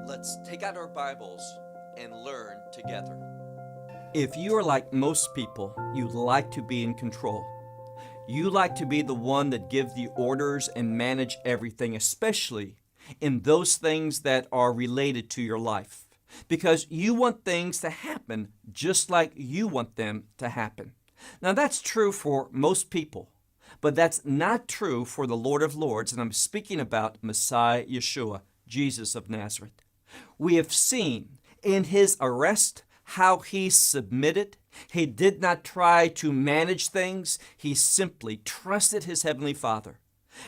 Let's take out our Bibles and learn together. If you are like most people, you like to be in control. You like to be the one that gives the orders and manage everything, especially in those things that are related to your life, because you want things to happen just like you want them to happen. Now that's true for most people, but that's not true for the Lord of Lords, and I'm speaking about Mesија Јешуа, Jesus of Nazareth. We have seen in his arrest how he submitted. He did not try to manage things. He simply trusted his Heavenly Father.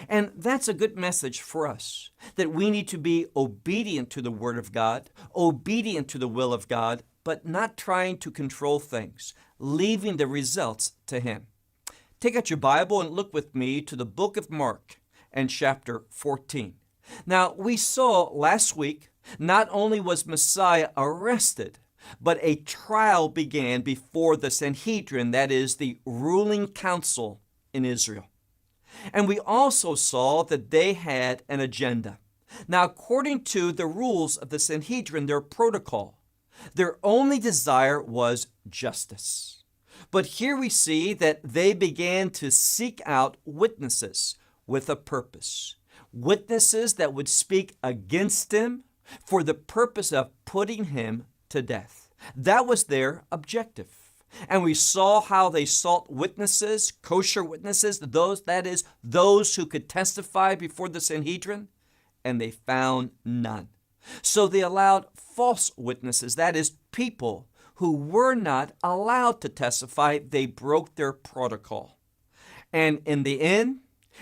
And that's a good message for us, that we need to be obedient to the Word of God, obedient to the will of God, but not trying to control things, leaving the results to Him. Take out your Bible and look with me to the book of Mark and chapter 14. Now, we saw last week, not only was Messiah arrested, but a trial began before the Sanhedrin, that is, the ruling council in Israel. And we also saw that they had an agenda. Now, according to the rules of the Sanhedrin, their protocol, their only desire was justice. But here we see that they began to seek out witnesses with a purpose. Witnesses that would speak against him for the purpose of putting him to death. That was their objective. And we saw how they sought witnesses, kosher witnesses, those who could testify before the Sanhedrin, and they found none. So they allowed false witnesses, that is, people who were not allowed to testify. They broke their protocol. And in the end,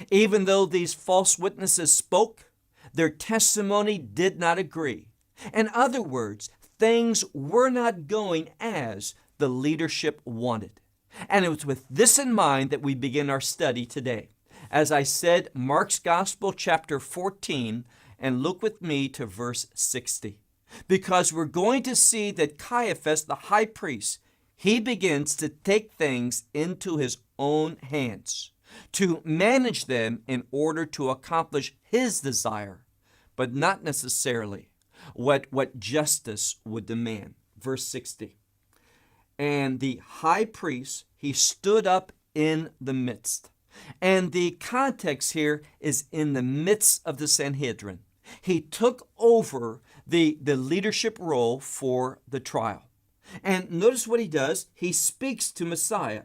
even though these false witnesses spoke, their testimony did not agree. In other words, things were not going as the leadership wanted. And it was with this in mind that we begin our study today. As I said, Mark's Gospel, chapter 14, and look with me to verse 60. Because we're going to see that Caiaphas, the high priest, he begins to take things into his own hands, to manage them in order to accomplish his desire, but not necessarily what justice would demand. Verse 60. And the high priest, he stood up in the midst. And the context here is in the midst of the Sanhedrin. He took over the leadership role for the trial. And notice what he does. He speaks to Messiah.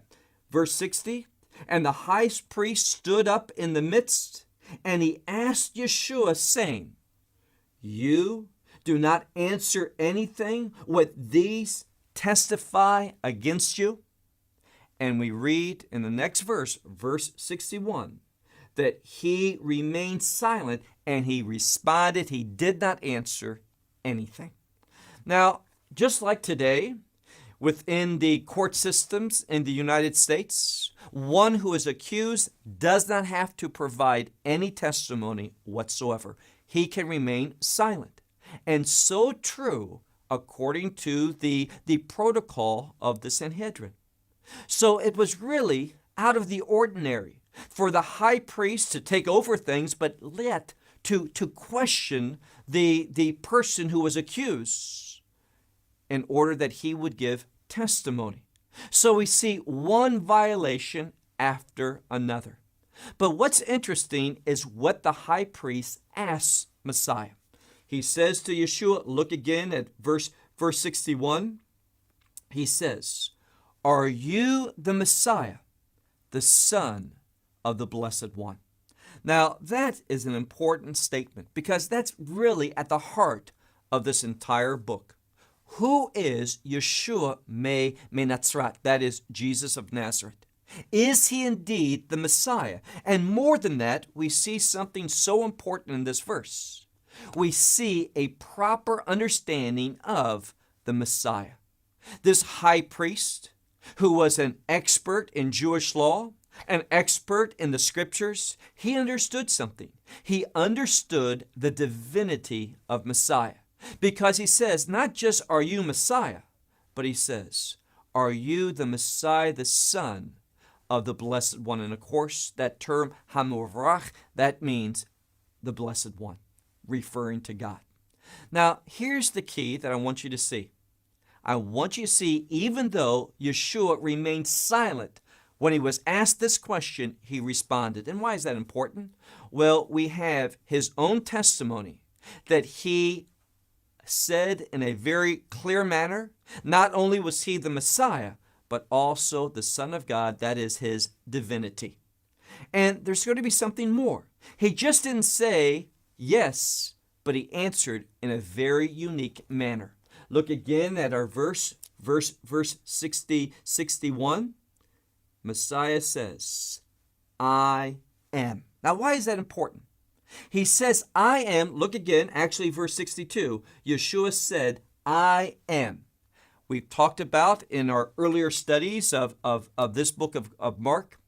Verse 60, and the high priest stood up in the midst, and he asked Yeshua, saying, You do not answer anything what these testify against you? And we read in the next verse, verse 61, that he remained silent and he responded. He did not answer anything. Now, just like today, within the court systems in the United States, one who is accused does not have to provide any testimony whatsoever. He can remain silent. And so true according to the protocol of the Sanhedrin. So it was really out of the ordinary for the high priest to take over things, but yet to question the person who was accused in order that he would give testimony. So we see one violation after another. But what's interesting is what the high priest asks Messiah. He says to Yeshua, look again at verse 61. He says, Are you the Messiah, the Son of the Blessed One? Now, that is an important statement because that's really at the heart of this entire book. Who is Yeshua Nazareth? That is Jesus of Nazareth. Is he indeed the Messiah? And more than that, we see something so important in this verse. We see a proper understanding of the Messiah. This high priest, who was an expert in Jewish law, an expert in the scriptures, he understood something. He understood the divinity of Messiah. Because he says, not just are you Messiah, but he says, are you the Messiah, the Son of the Blessed One? And of course, that term, Hamurach, that means the Blessed One, referring to God. Now, here's the key that I want you to see. I want you to see, even though Yeshua remained silent when he was asked this question, he responded. And why is that important? Well, we have his own testimony that he said in a very clear manner, not only was he the Messiah, but also the Son of God, that is his divinity. And there's going to be something more. He just didn't say yes, but he answered in a very unique manner. Look again at our verse 61. Messiah says, I am. Now, why is that important? He says, I am. Look again, actually verse 62. Yeshua said, I am. We've talked about in our earlier studies of this book of Mark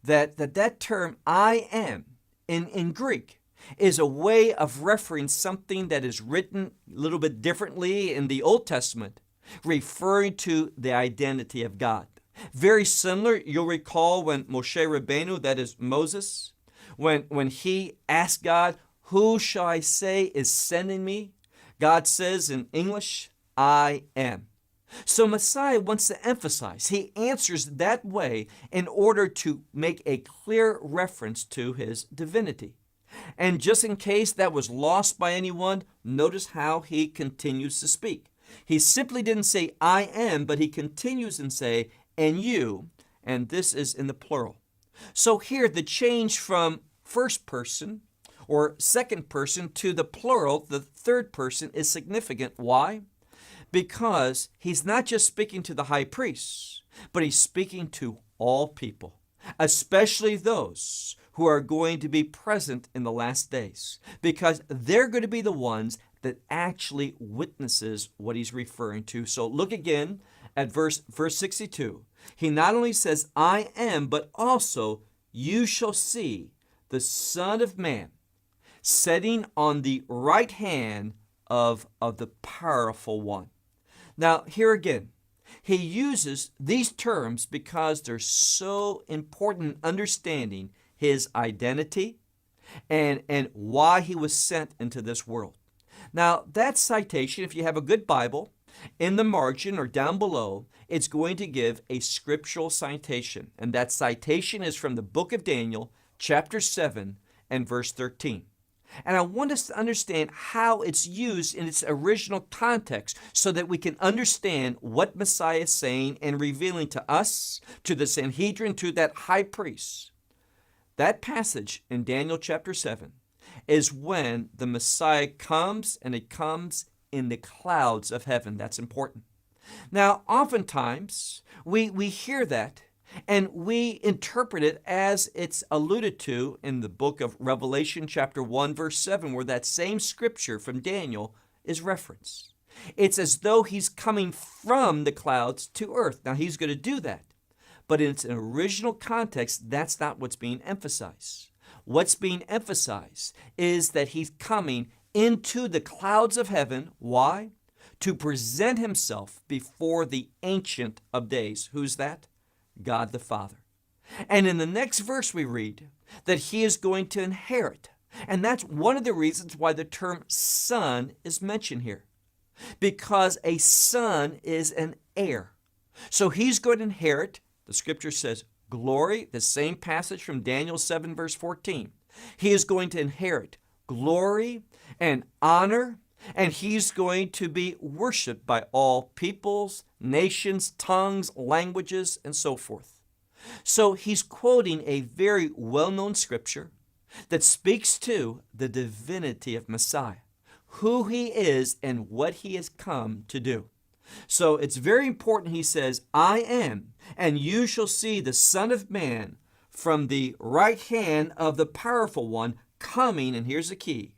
that term, I am, in Greek, is a way of referring something that is written a little bit differently in the Old Testament, referring to the identity of God. Very similar, you'll recall when Moshe Rabbeinu, that is Moses, when he asked God, who shall I say is sending me? God says in English, I am. So Messiah wants to emphasize, he answers that way in order to make a clear reference to his divinity. And just in case that was lost by anyone, notice how he continues to speak. He simply didn't say, I am, but he continues and say, and you, and this is in the plural. So here, the change from first person or second person to the plural, the third person, is significant. Why? Because he's not just speaking to the high priest, but he's speaking to all people, especially those who are going to be present in the last days, because they're going to be the ones that actually witnesses what he's referring to. So look again at verse 62. He not only says, I am, but also you shall see the Son of Man sitting on the right hand of the powerful one. Now, here again, he uses these terms because they're so important in understanding his identity and why he was sent into this world. Now, that citation, if you have a good Bible, in the margin or down below, it's going to give a scriptural citation. And that citation is from the book of Daniel, chapter 7 and verse 13. And I want us to understand how it's used in its original context so that we can understand what Messiah is saying and revealing to us, to the Sanhedrin, to that high priest. That passage in Daniel chapter 7 is when the Messiah comes, and it comes in the clouds of heaven. That's important. Now, oftentimes, we hear that and we interpret it as it's alluded to in the book of Revelation chapter 1 verse 7, where that same scripture from Daniel is referenced. It's as though he's coming from the clouds to earth. Now, he's going to do that, but in its original context, that's not what's being emphasized. What's being emphasized is that he's coming into the clouds of heaven. Why? To present himself before the Ancient of Days. Who's that? God the Father. And in the next verse we read that he is going to inherit. And that's one of the reasons why the term son is mentioned here. Because a son is an heir. So he's going to inherit, the scripture says, glory, the same passage from Daniel 7 verse 14. He is going to inherit glory and honor, and he's going to be worshiped by all peoples, nations, tongues, languages, and so forth. So he's quoting a very well-known scripture that speaks to the divinity of Messiah, who he is and what he has come to do. So it's very important. He says, I am, and you shall see the Son of Man from the right hand of the powerful one coming, and here's the key,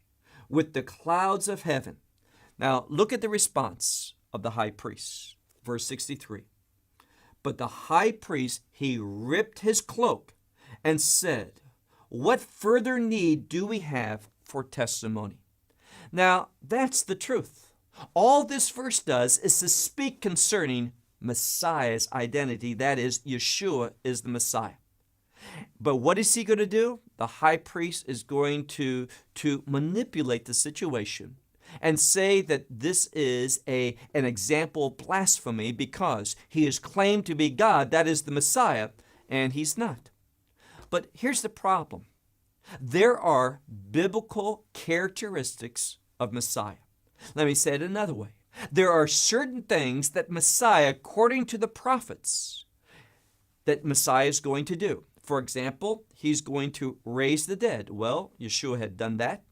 with the clouds of heaven. Now, look at the response of the high priest. Verse 63. But the high priest, he ripped his cloak and said, what further need do we have for testimony? Now, that's the truth. All this verse does is to speak concerning Messiah's identity. That is, Yeshua is the Messiah. But what is he going to do? The high priest is going to manipulate the situation and say that this is an example of blasphemy because he is claimed to be God, that is the Messiah, and he's not. But here's the problem. There are biblical characteristics of Messiah. Let me say it another way. There are certain things that Messiah, according to the prophets, that Messiah is going to do. For example, he's going to raise the dead. Well, Yeshua had done that.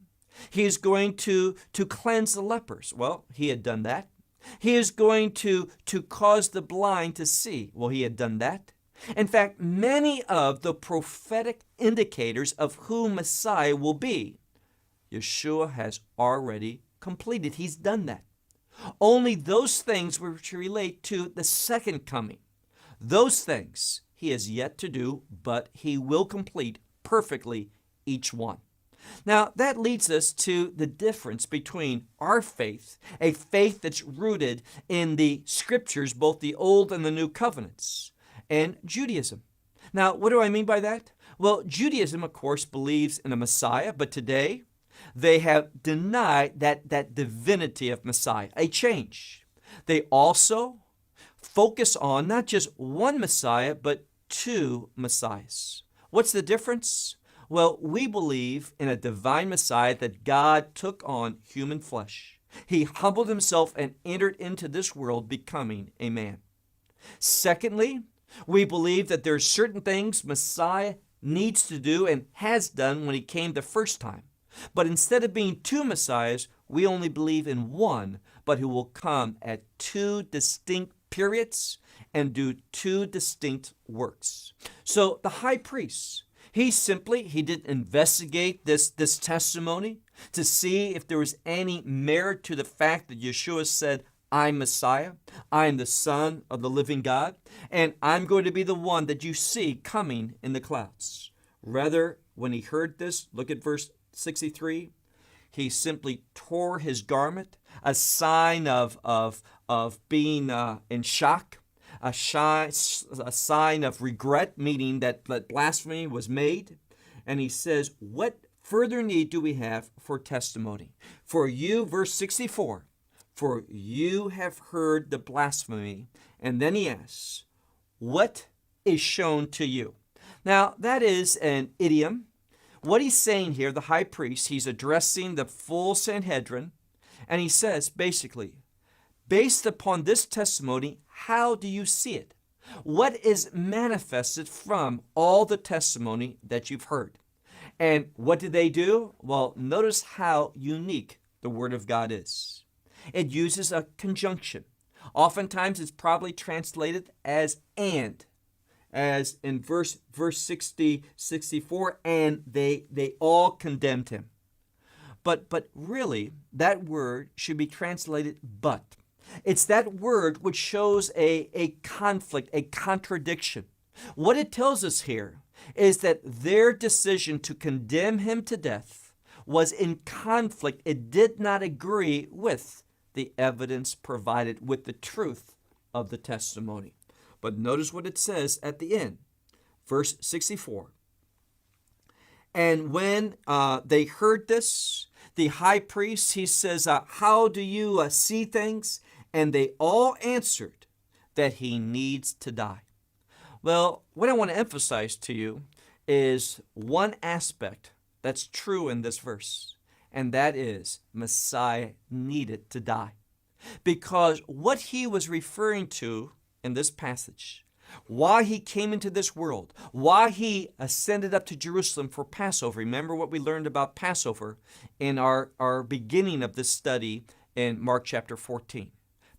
He is going to cleanse the lepers. Well, he had done that. He is going to cause the blind to see. Well, he had done that. In fact, many of the prophetic indicators of who Messiah will be, Yeshua has already completed. He's done that. Only those things which relate to the second coming, those things he has yet to do, but he will complete perfectly each one. Now, that leads us to the difference between our faith, a faith that's rooted in the scriptures, both the Old and the New Covenants, and Judaism. Now, what do I mean by that? Well, Judaism, of course, believes in a Messiah, but today they have denied that divinity of Messiah, a change. They also focus on not just one Messiah, but two Messiahs. What's the difference? Well, we believe in a divine Messiah that God took on human flesh. He humbled himself and entered into this world becoming a man. Secondly, we believe that there are certain things Messiah needs to do and has done when he came the first time. But instead of being two Messiahs, we only believe in one, but who will come at two distinct periods and do two distinct works. So the high priest, he didn't investigate this testimony to see if there was any merit to the fact that Yeshua said, I'm Messiah, I'm the Son of the living God, and I'm going to be the one that you see coming in the clouds. Rather, when he heard this, look at verse 63, he simply tore his garment, a sign of being in shock, a sign of regret, meaning that blasphemy was made. And he says, what further need do we have for testimony? For you, verse 64, for you have heard the blasphemy. And then he asks, what is shown to you? Now, that is an idiom. What he's saying here, the high priest, he's addressing the full Sanhedrin, and he says, basically, based upon this testimony, how do you see it? What is manifested from all the testimony that you've heard? And what did they do? Well, notice how unique the Word of God is. It uses a conjunction. Oftentimes, it's probably translated as and. As in verse 64, and they all condemned him. But really, that word should be translated but. It's that word which shows a conflict, a contradiction. What it tells us here is that their decision to condemn him to death was in conflict. It did not agree with the evidence provided, with the truth of the testimony. But notice what it says at the end, verse 64. And when they heard this, the high priest, he says, how do you see things? And they all answered that he needs to die. Well, what I want to emphasize to you is one aspect that's true in this verse, and that is Messiah needed to die. Because what he was referring to in this passage, why he came into this world, why he ascended up to Jerusalem for Passover. Remember what we learned about Passover in our beginning of this study in Mark chapter 14.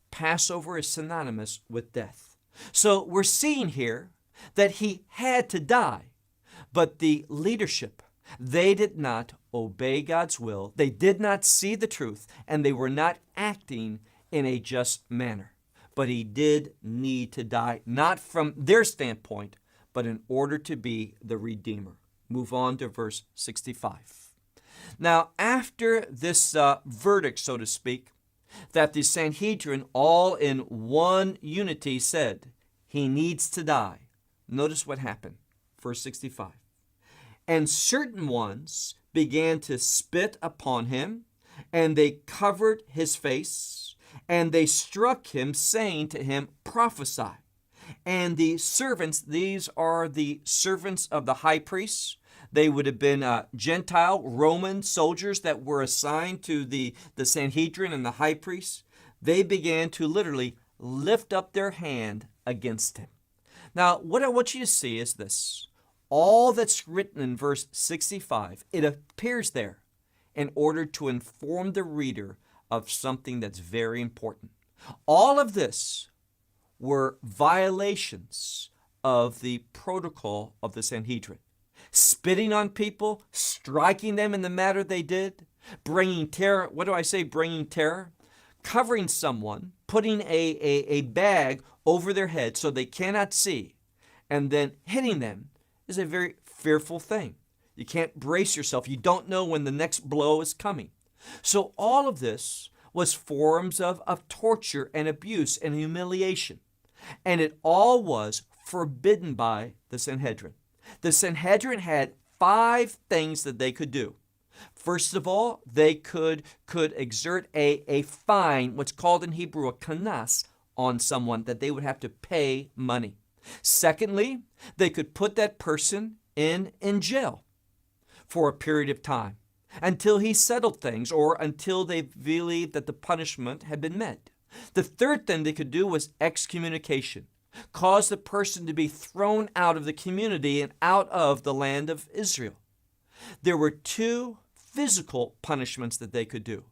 Passover is synonymous with death. So we're seeing here that he had to die, but the leadership, they did not obey God's will, they did not see the truth, and they were not acting in a just manner. But he did need to die, not from their standpoint, but in order to be the Redeemer. Move on to verse 65. Now, after this verdict, so to speak, that the Sanhedrin, all in one unity, said, he needs to die. Notice what happened. Verse 65. And certain ones began to spit upon him, and they covered his face, and they struck him, saying to him, Prophesy. And the servants, these are the servants of the high priest. They would have been Gentile Roman soldiers that were assigned to the Sanhedrin and the high priest. They began to literally lift up their hand against him. Now, what I want you to see is this. All that's written in verse 65, it appears there in order to inform the reader of something that's very important. All of this were violations of the protocol of the Sanhedrin. Spitting on people, striking them in the manner they did, bringing terror. What do I say? Bringing terror. Covering someone, putting a bag over their head so they cannot see, and then hitting them is a very fearful thing. You can't brace yourself. You don't know when the next blow is coming. So all of this was forms of torture and abuse and humiliation. And it all was forbidden by the Sanhedrin. The Sanhedrin had 5 things that they could do. First of all, they could exert a fine, what's called in Hebrew a kanas, on someone that they would have to pay money. Secondly, they could put that person in jail for a period of time until he settled things or until they believed that the punishment had been met. The third thing they could do was excommunication, cause the person to be thrown out of the community and out of the land of Israel. There were 2 physical punishments that they could do.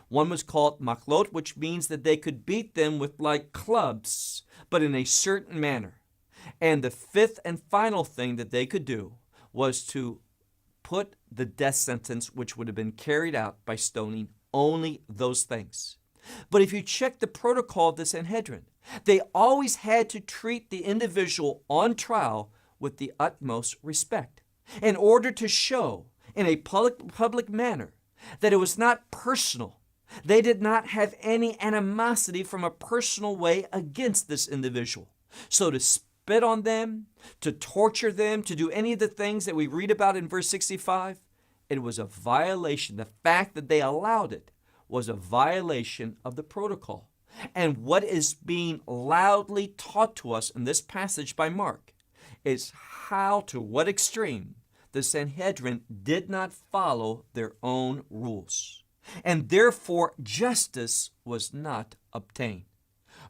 One was called maklot, which means that they could beat them with like clubs, but in a certain manner. And the 5th and final thing that they could do was to put the death sentence, which would have been carried out by stoning, only those things. But if you check the protocol of the Sanhedrin, they always had to treat the individual on trial with the utmost respect in order to show in a public manner that it was not personal. They did not have any animosity from a personal way against this individual. So to spit on them, to torture them, to do any of the things that we read about in verse 65, it was a violation. The fact that they allowed it was a violation of the protocol. And what is being loudly taught to us in this passage by Mark is how, to what extreme, the Sanhedrin did not follow their own rules, and therefore justice was not obtained.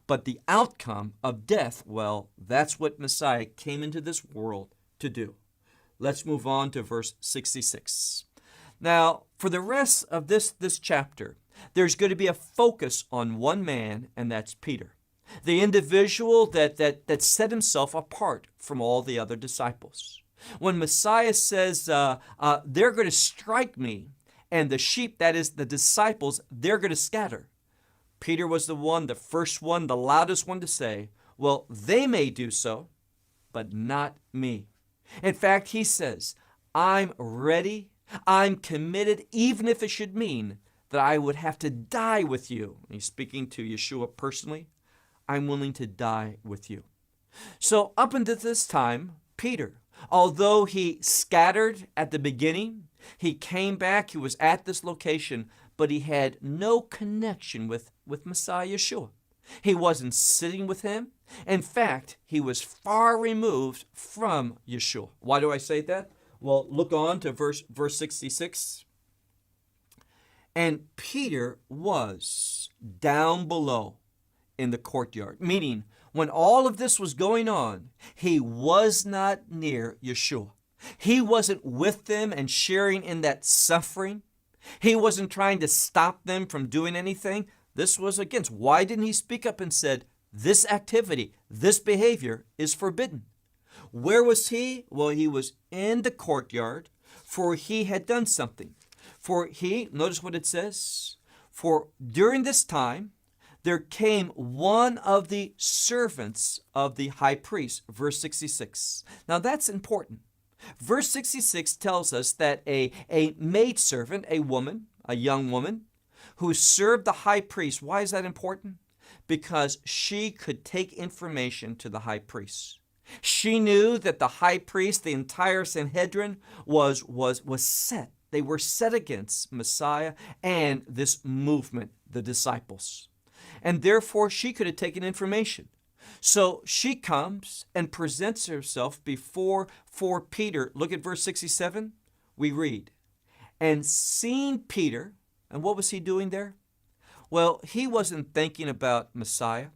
But the outcome of death, well, that's what Messiah came into this world to do. Let's move on to verse 66. Now, for the rest of this chapter, there's going to be a focus on one man, and that's Peter, the individual that set himself apart from all the other disciples. When Messiah says, they're going to strike me, and the sheep, that is the disciples, they're going to scatter, Peter was the first one, the loudest one to say, well, they may do so, but not me. In fact, he says, I'm ready, I'm committed, even if it should mean that I would have to die with you. He's speaking to Yeshua personally. I'm willing to die with you. So up until this time, Peter, although he scattered at the beginning, he came back, he was at this location, but he had no connection with Mesĩa Yeshua. He wasn't sitting with him. In fact, he was far removed from Yeshua. Why do I say that? Well, look on to verse 66. And Peter was down below in the courtyard, meaning when all of this was going on, he was not near Yeshua. He wasn't with them and sharing in that suffering. He wasn't trying to stop them from doing anything. This was against. Why didn't he speak up and said, this activity, this behavior is forbidden? Where was he? Well, he was in the courtyard, for he had done something. For he, notice what it says, for during this time, there came one of the servants of the high priest, verse 66. Now that's important. Verse 66 tells us that a maidservant, a woman, a young woman, who served the high priest. Why is that important? Because she could take information to the high priest. She knew that the high priest, the entire Sanhedrin, was set. They were set against Messiah and this movement, the disciples. And therefore, she could have taken information. So she comes and presents herself before Peter. Look at verse 67. We read, and seeing Peter, and what was he doing there? Well, he wasn't thinking about Messiah.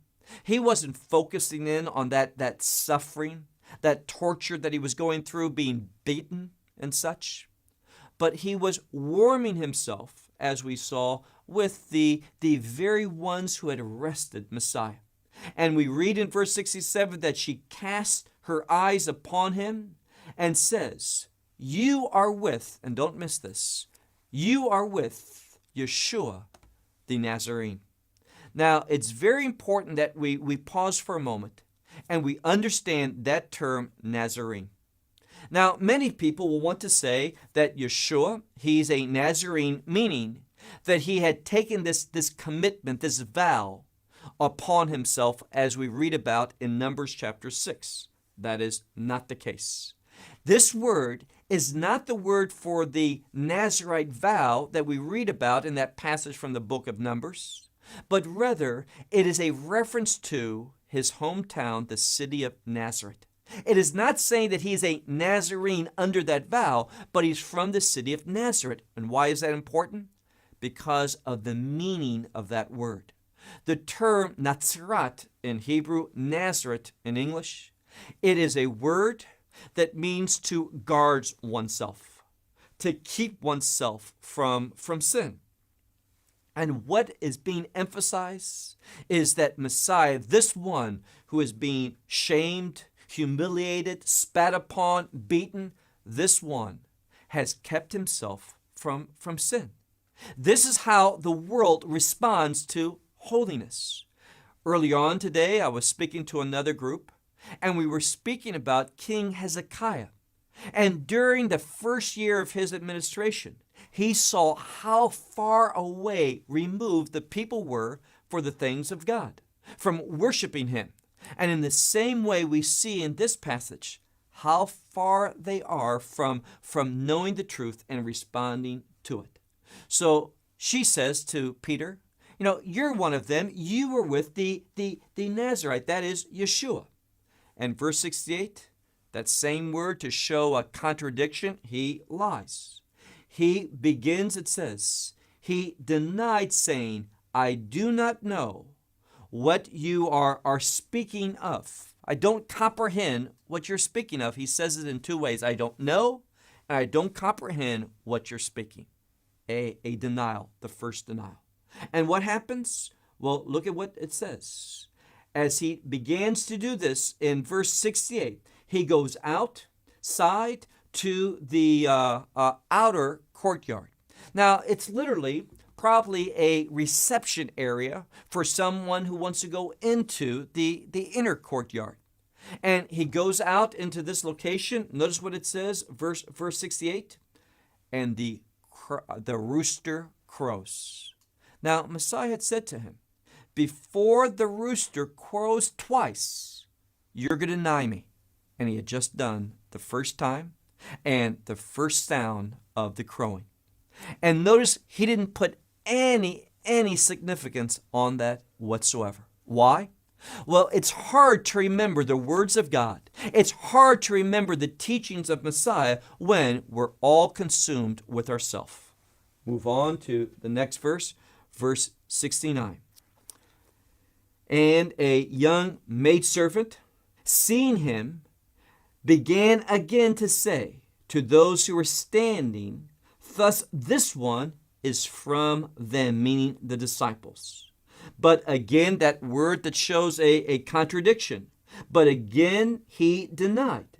He wasn't focusing in on that suffering, that torture that he was going through, being beaten and such. But he was warming himself, as we saw, with the very ones who had arrested Messiah. And we read in verse 67 that she cast her eyes upon him and says, you are with, and don't miss this, you are with Yeshua the Nazarene. Now, it's very important that we pause for a moment and we understand that term Nazarene. Now, many people will want to say that Yeshua, he's a Nazarene, meaning that he had taken this commitment, this vow upon himself, as we read about in Numbers chapter 6. That is not the case. This word is not the word for the Nazirite vow that we read about in that passage from the book of Numbers, but rather it is a reference to his hometown, the city of Nazareth. It is not saying that he's a Nazarene under that vow, but he's from the city of Nazareth. And why is that important? Because of the meaning of that word. The term Nazaret in Hebrew, Nazareth in English, it is a word that means to guard oneself, to keep oneself from sin. And what is being emphasized is that Messiah, this one who is being shamed, humiliated, spat upon, beaten, this one has kept himself from sin. This is how the world responds to holiness. Early on today, I was speaking to another group, and we were speaking about King Hezekiah. And during the first year of his administration, he saw how far away removed the people were for the things of God, from worshiping him. And in the same way we see in this passage how far they are from knowing the truth and responding to it. So she says to Peter, you're one of them. You were with the Nazarite, that is Yeshua. And verse 68, that same word to show a contradiction, he lies. He begins, it says, he denied saying, I do not know what you are speaking of. I don't comprehend what you're speaking of. He says it in two ways. I don't know, and I don't comprehend what you're speaking. A denial, the first denial. And what happens? Well, look at what it says. As he begins to do this in verse 68, he goes outside to the outer courtyard. Now, it's literally probably a reception area for someone who wants to go into the inner courtyard. And he goes out into this location. Notice what it says, verse 68. And the rooster crows. Now, Messiah had said to him, before the rooster crows twice, you're going to deny me. And he had just done the first time and the first sound of the crowing. And notice he didn't put any significance on that whatsoever. Why? Well, it's hard to remember the words of God. It's hard to remember the teachings of Messiah when we're all consumed with ourselves. Move on to the next verse, verse 69. And a young maidservant, seeing him, began again to say to those who were standing, thus this one is from them, meaning the disciples. But again, that word that shows a contradiction. But again, he denied.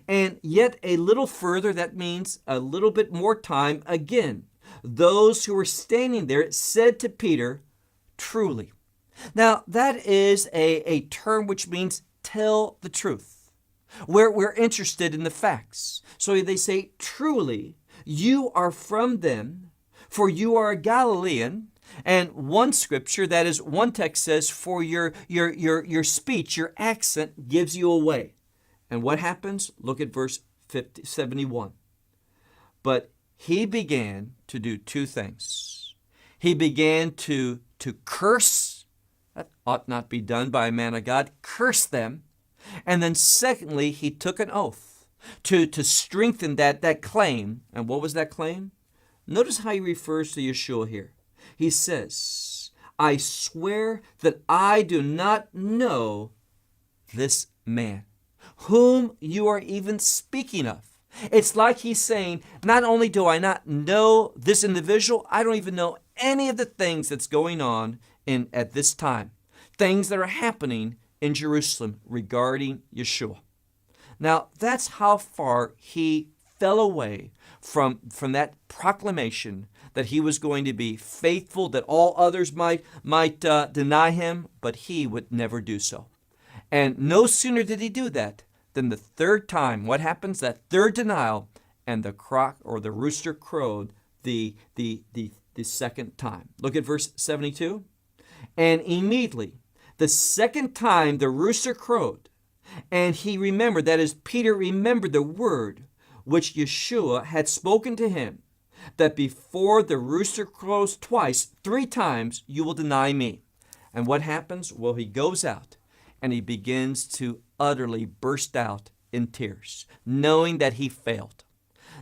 And yet a little further, that means a little bit more time, again, those who were standing there said to Peter, truly. Now, that is a term which means tell the truth. We're interested in the facts. So they say, truly, you are from them, for you are a Galilean. And one scripture, that is one text says, for your speech, your accent gives you away. And what happens? Look at verse 71. But he began to do two things. He began to curse. That ought not be done by a man of God. Curse them. And then secondly, he took an oath to strengthen that claim. And what was that claim? Notice how he refers to Yeshua here. He says, I swear that I do not know this man, whom you are even speaking of. It's like he's saying, not only do I not know this individual, I don't even know any of the things that's going on at this time, things that are happening in Jerusalem regarding Yeshua. Now, that's how far he fell away from that proclamation that he was going to be faithful, that all others might deny him, but he would never do so. And no sooner did he do that than the third time, what happens? That third denial, and the rooster crowed the second time. Look at verse 72. And immediately, the second time the rooster crowed, and he remembered, that is, Peter remembered the word which Yeshua had spoken to him, that before the rooster crows twice, 3 times, you will deny me. And what happens? Well, he goes out and he begins to utterly burst out in tears, knowing that he failed.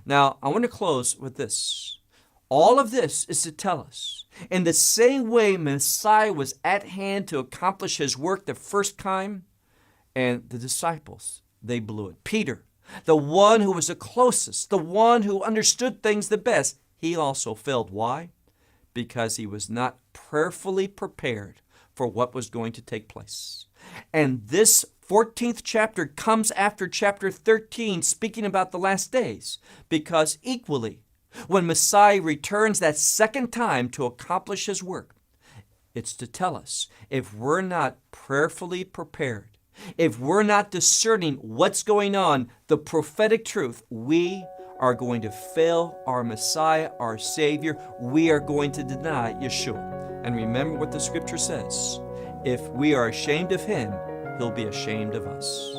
Now, I want to close with this. All of this is to tell us, in the same way Messiah was at hand to accomplish his work the first time, and the disciples, they blew it. Peter, the one who was the closest, the one who understood things the best, he also failed. Why? Because he was not prayerfully prepared for what was going to take place. And this 14th chapter comes after chapter 13, speaking about the last days, because equally, when Messiah returns that second time to accomplish his work, it's to tell us, if we're not prayerfully prepared, if we're not discerning what's going on, the prophetic truth, we are going to fail our Messiah, our Savior. We are going to deny Yeshua. And remember what the scripture says. If we are ashamed of him, he'll be ashamed of us.